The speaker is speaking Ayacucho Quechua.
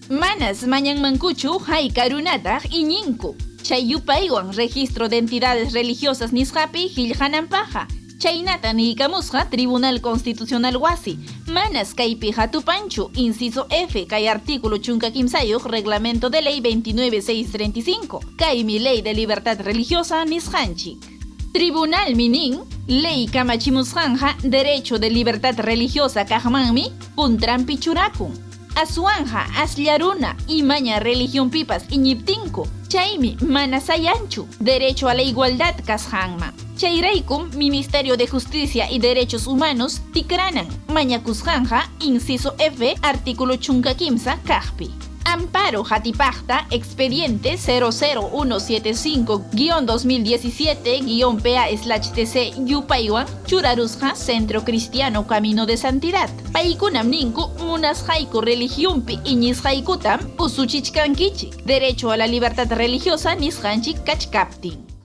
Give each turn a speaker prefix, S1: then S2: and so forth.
S1: Manas mañanmankuchu hayka runataq iñinku chay yupaywan Registro de Entidades Religiosas nisqapi qillqananpaqqa. Chaynata niykamusqa Tribunal Constitucional wasi, manas kaypiqa tupanchu, inciso F kay artículo 13 Reglamento de Ley 29635, kaymi Ley de Libertad Religiosa nisqanchik. Tribunalmi nin, ley kamachimusqanqa derecho de libertad religiosa kaqmanmi kuntranpi churakun. Aswanqa aslla runa imaña religionpipas iñiptinku, chaymi mana sayanchu derecho a la igualdad kasqanman. Chayraykum Ministerio de Justicia y Derechos Humanos tikranan mañakusqanqa inciso F artículo 13 kaqpi. Amparo hatipaqta expediente 00175-2017-PA/TC yupaywan churarusqa Centro Cristiano Camino de Santidad. Paykunam ninku munasqayku religionpi iñisqaykutam usuchichkankichik, derecho a la libertad religiosa nisqanchik kachkaptin.